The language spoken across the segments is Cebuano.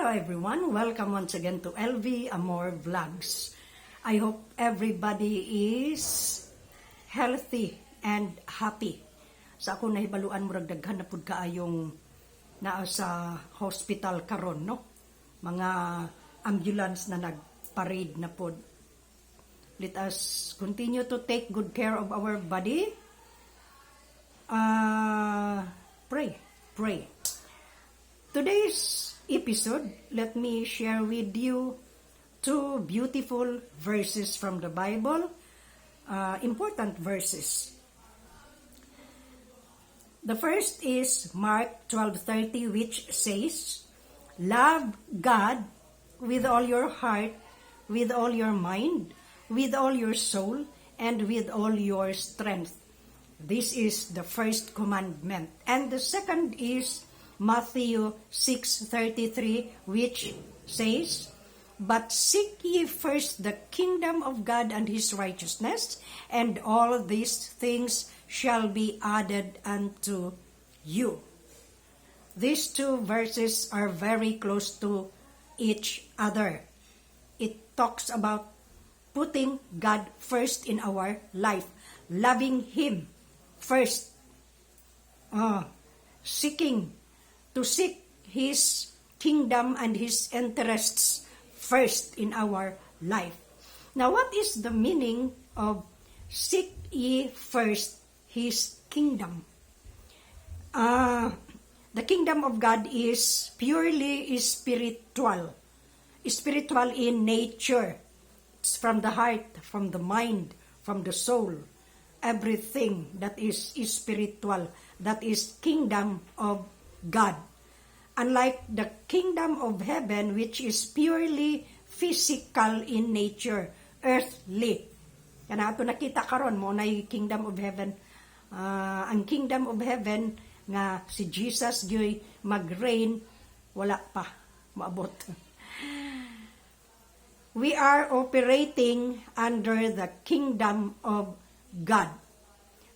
Hello everyone, welcome once again to LV Amor Vlogs. I hope everybody is healthy and happy. Sa ako nahibaluan, murag daghan na pud kaayong naa sa hospital karon, no? Mga ambulance na nagparade na pod. Let us continue to take good care of our body. Pray, pray. Today's episode, let me share with you two beautiful verses from the Bible, important verses. The first is Mark 12:30, which says, "Love God with all your heart, with all your mind, with all your soul, and with all your strength." This is the first commandment. And the second is Matthew 6:33, which says, "But seek ye first the kingdom of God and his righteousness, and all these things shall be added unto you." These two verses are very close to each other. It talks about putting God first in our life, loving Him first, seeking to seek His kingdom and His interests first in our life. Now, what is the meaning of "seek ye first His kingdom"? The kingdom of God is purely spiritual. Spiritual in nature. It's from the heart, from the mind, from the soul. Everything that is spiritual, that is kingdom of God. Unlike the kingdom of heaven, which is purely physical in nature, earthly. Kana ato nakita karon mao na kingdom of heaven. Ang kingdom of heaven nga si Jesus gyoy mag-reign, wala pa maabot. We are operating under the kingdom of God.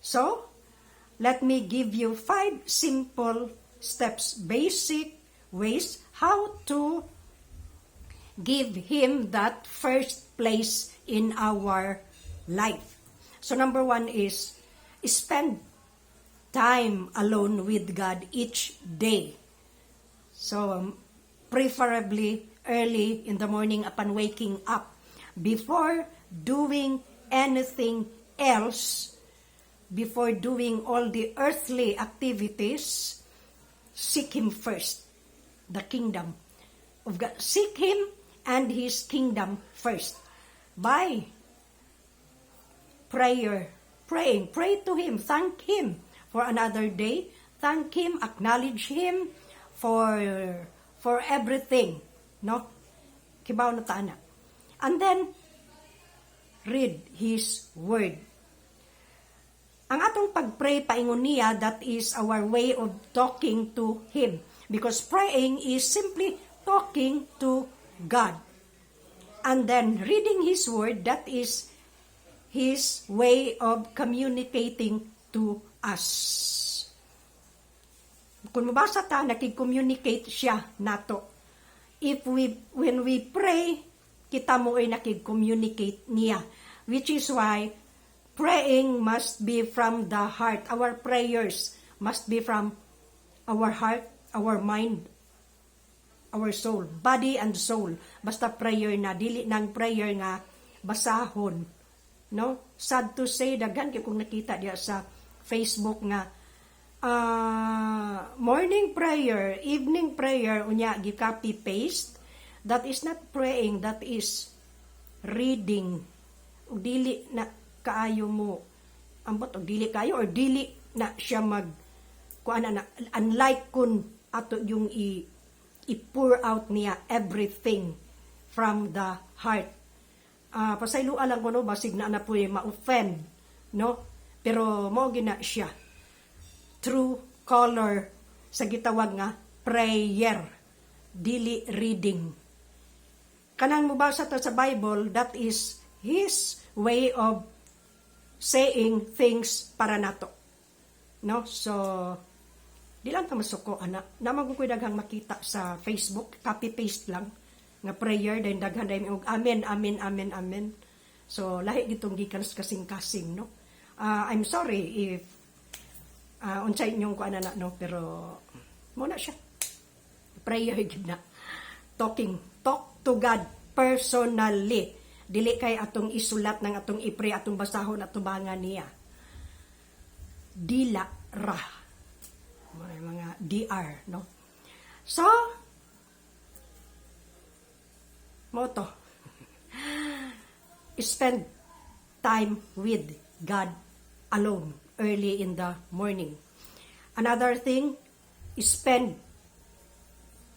So, let me give you five simple steps, basic ways how to give Him that first place in our life. So, number one is spend time alone with God each day. So, preferably early in the morning upon waking up. Before doing anything else, before doing all the earthly activities, seek Him first, the kingdom of God. Seek Him and His kingdom first. By prayer, praying, pray to Him, thank Him for another day, thank Him, acknowledge Him for everything, no? Kibaw na ta ana. And then read His word. Ang atong pag-pray paingon niya, that is our way of talking to Him. Because praying is simply talking to God. And then reading His word, that is His way of communicating to us. Kung mabasa ta, nakig-communicate siya nato. If we, when we pray, kita mao'y nakig-communicate niya. Which is why praying must be from the heart. Our prayers must be from our heart, our mind, our soul, body and soul. Basta prayer na, dili nang prayer nga basahon. No? Sad to say, daghan kay kong nakita diya sa Facebook nga morning prayer, evening prayer, unya gi-copy paste. That is not praying, that is reading. Ug dili na kaayo mo ambot og dili kayo or dili na siya mag kuan na, unlike kun ato yung i-pour out niya everything from the heart. Pasayloa lang ko, no, basig na na po'y ma-offend, no? Pero mao gina siya. True color sa gitawag nga prayer, dili reading. Kanang mobasa ta sa Bible, that is His way of saying things para nato. No? So, Di lang ta masuko ana. Naa man ko'y daghang makita sa Facebook, copy paste lang nga prayer, then daghan dahil og "Amen, amen, amen, amen." So lahi gitong gikan sa kasing-kasing, no. I'm sorry if unsay inyong kuan na, no, pero mo na siya. Prayer gid na. Talk to God personally. Dili kay atong isulat ng atong i-pray, atong basahon at tubangan niya. Dila ra. Mga DR, no? So, mo to. Spend time with God alone early in the morning. Another thing, spend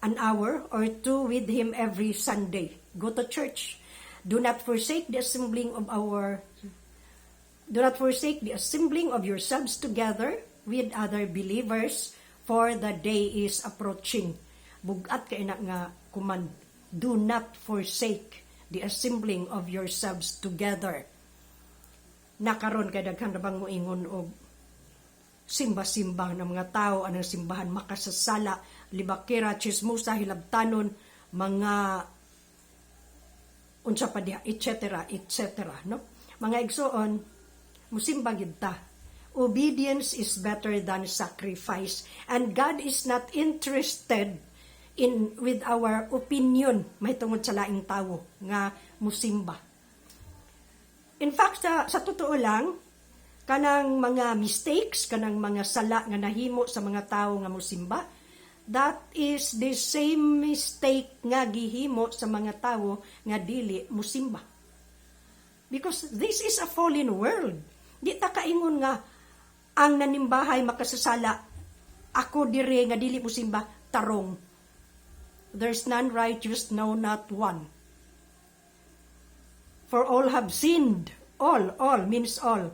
an hour or two with Him every Sunday. Go to church. Do not forsake the assembling of yourselves together with other believers, for the day is approaching. Bugat kay na nga command. Do not forsake the assembling of yourselves together. Nakaron kay daghan na bang moingon og simba-simba ng mga tao anang simbahan, makasasala, libakira, chismosa, hilabtanon, mga unsa pa diha, etc., etc., no? Mga igsoon, musimba gid ta. Obedience is better than sacrifice, and God is not interested in with our opinion mahitungod sa laing tawo nga musimba. In fact, sa totoo lang, kanang mga mistakes, kanang mga sala nga nahimo sa mga tawo nga musimba, that is the same mistake nga gihimo sa mga tawo nga dili musimba. Because this is a fallen world. Di ta kaingon nga ang nanimbahay makasasala, ako dire nga dili musimba tarong. There's none righteous, no, not one. For all have sinned, all, all means all,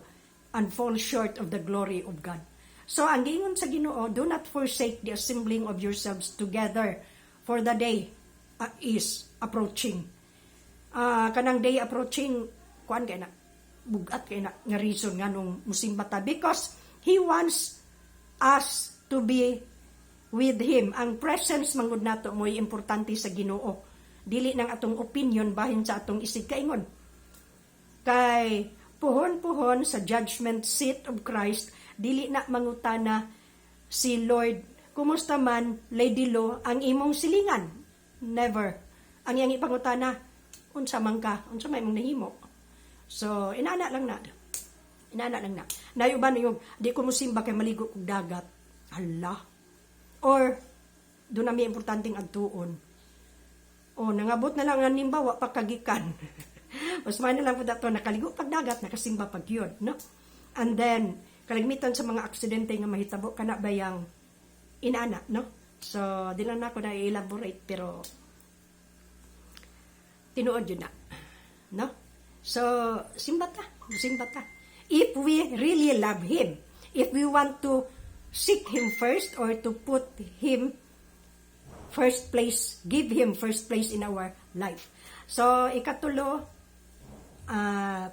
and fall short of the glory of God. So, ang giingon sa Ginoo, do not forsake the assembling of yourselves together, for the day is approaching. Kanang day approaching, kuan kay na, bugat kay na nga reason nga nung musimba ta, because He wants us to be with Him. Ang presence mangud nato mo'y importante sa Ginoo. Dili nang atong opinion bahin sa atong isig kaingon. Kay puhon-puhon sa judgment seat of Christ, dili na mangutana si Lord, "Kumusta man, Lady Lo, ang imong silingan?" Never. Ang iyang ipangutana, "Unsa man ka, unsa may imong nahimo?" So, inana lang na. Inana lang na. Naay uban yung, "Di ko musimba kay maligo kog dagat." Hala. Or, duna may importanteng adtuon. O, nangabot na lang ang nimba, wa pa kagikan. Mas man na lang po dato, nakaligo pag dagat, nakasimba pag yun, no? And then, kalagmitan sa mga aksidente nga mahitabo, kana bayang inana, no? So, di lang na ako na i-elaborate, pero tinuod yun na. No? So, simba ta. Simba ta. If we really love Him, if we want to seek Him first or to put Him first place, give Him first place in our life. So, ikatulo,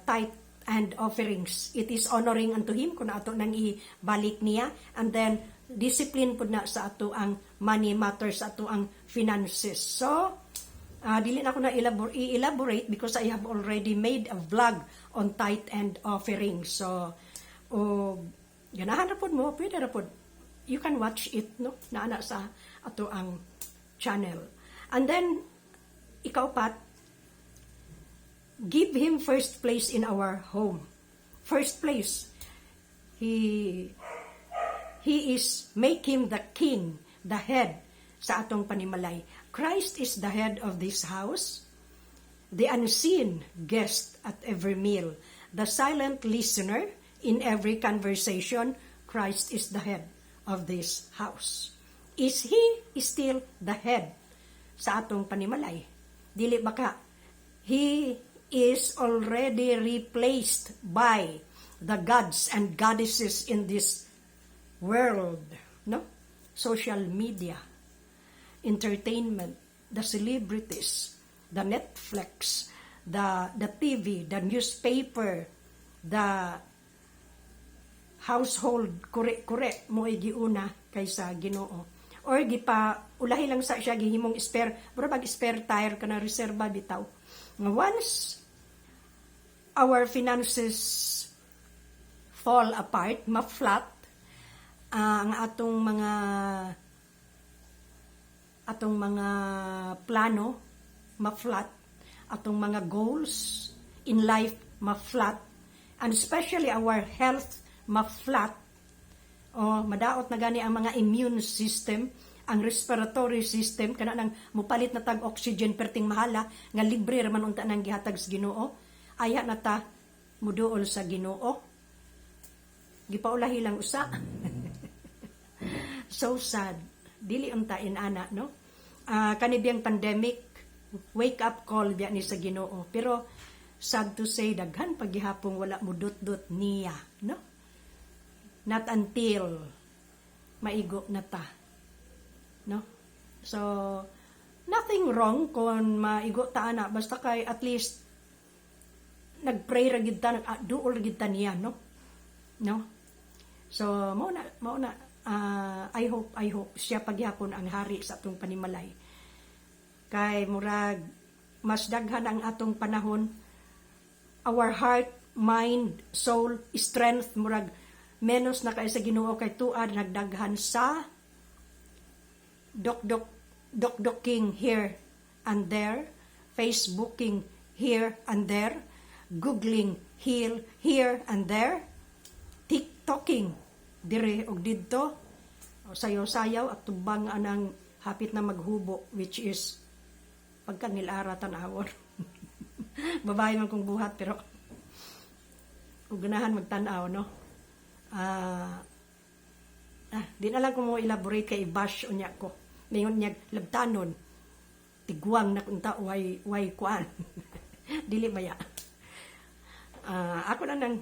tithe and offerings. It is honoring unto Him kung ato nang ibalik niya. And then, discipline pud na sa ato ang money matters, ato ang finances. So, dili na ako na i-elaborate because I have already made a vlog on tithe and offerings. So, o ganahan ra pod mo, pwede ra pod. You can watch it, no? Naa na sa ato ang channel. And then, ikaupat, give Him first place in our home. First place. He is, make Him the king, the head sa atong panimalay. Christ is the head of this house, the unseen guest at every meal, the silent listener in every conversation. Christ is the head of this house. Is He still the head sa atong panimalay? Dili ba ka He is already replaced by the gods and goddesses in this world, no? Social media, entertainment, the celebrities, the Netflix, the TV, the newspaper, the household kure-kure mo giuna kaysa Ginoo. Or gipa ulahi lang sa siya, gihimong spare, mura bag spare tire kana, reserba bitaw. Nga once our finances fall apart, ma-flat ang atong mga plano, ma-flat atong mga goals in life, ma-flat, and especially our health ma-flat o madaot na gani ang mga immune system, ang respiratory system, kana nang mupalit na tag oxygen perting mahala nga libre ra man unta nang gihatag sa Ginoo, ayha na ta muduol sa Ginoo. Gipaulahi lang usa. So sad, dili unta inana, no? Kani biyang pandemic, wake up call biya ni sa Ginoo, pero sad to say, daghan paghihapong wala mudut-dut niya, no? Not until maigo na ta, no? So nothing wrong kung maigo ta ana, basta kay at least nagpray ra gid ta, nag-duol ra gid ta niya, no? So mao na, I hope siya pagyapon ang hari sa atong panimalay, kay murag mas daghan ang atong panahon, our heart, mind, soul, strength, murag menos na kay sa Ginoo kay tuad nagdaghan sa dok dok dok doking here and there, Facebooking here and there, googling here and there, TikToking dire og didto, sayaw-sayaw at tubang anang hapit na maghubo, which is pagka nilara tan-awon. Babae man kong buhat, pero kung ganahan magtan-aw, no? Di na lang ko mo elaborate kay i-bash unya ko. Mayon niya labtanon. Tigwang na kunta, way kuan. Dili maya. Ako na nang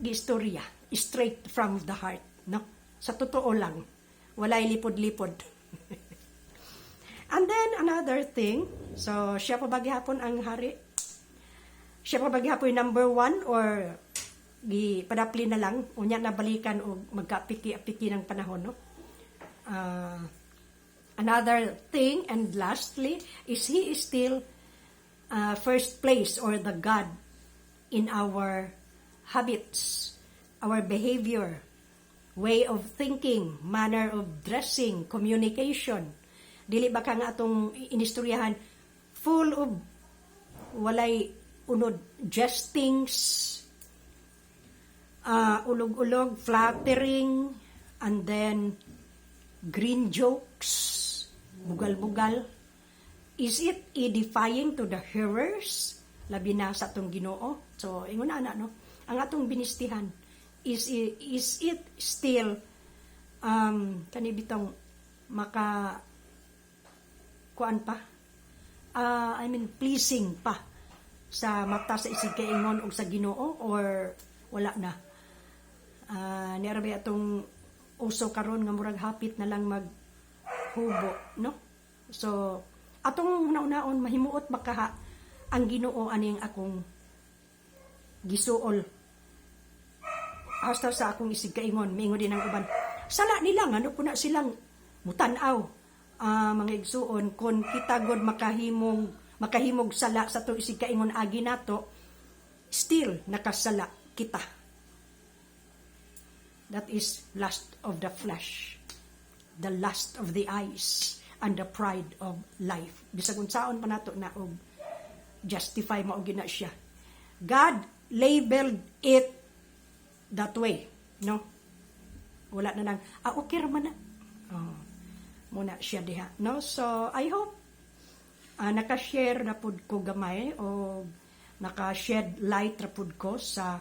giistorya straight from the heart, no? Sa totoo lang. Walay lipod-lipod. And then another thing, so siya pa ba gihapon ang hari? Siya pa ba gihapon number one or gi padapli na lang unya na balikan og magkapiki-piki ng panahon, no? Another thing and lastly is, he is still first place or the God in our habits, our behavior, way of thinking, manner of dressing, communication. Dili ba ka nga atong inistoryahan, full of walay unod jestings, ulog-ulog, flattering, and then green jokes, bugal-bugal? Is it edifying to the hearers? Labi na sa atong Ginoo. So, ingon na, no? Ang atong binistihan, is it still kani bitong maka kuan pa, I mean, pleasing pa sa mata sa isig kaingon og sa Ginoo or wala na? Niara ba atong uso karon nga murag hapit na lang mag hubo, no? So atong una-unaon, mahimuot makaha ang Ginoo aning akong gisuol hasta sa akong isig kaingon? Miingon din ang uban, sala nila ngano puna silang mutan-aw. Mga igsuon, kon kita god makahimog sala sa atong isig kaingon agi nato, still nakasala kita. That is lust of the flesh, the lust of the eyes, and the pride of life. Bisag unsaon pa nato na og justify, mao gyud na siya. God labeled it that way, no? Wala na nang, "Ah, okay ra man na." Oh, muna siya diha, no? So, I hope naka-share na pud ko gamay o naka-shed light ra pud ko sa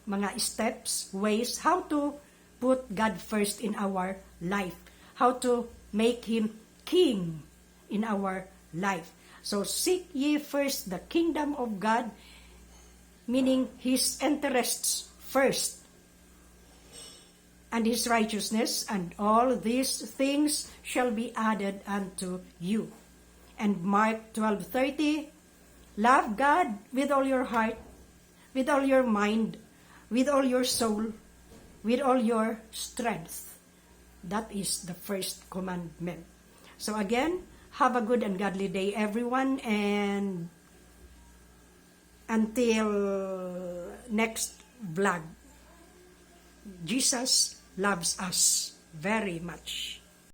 mga steps, ways how to put God first in our life, how to make Him King in our life. So, seek ye first the kingdom of God, meaning His interests first, and His righteousness, and all these things shall be added unto you. And Mark 12:30, love God with all your heart, with all your mind, with all your soul, with all your strength. That is the first commandment. So again, have a good and godly day, everyone, and until next vlog. Jesus loves us very much.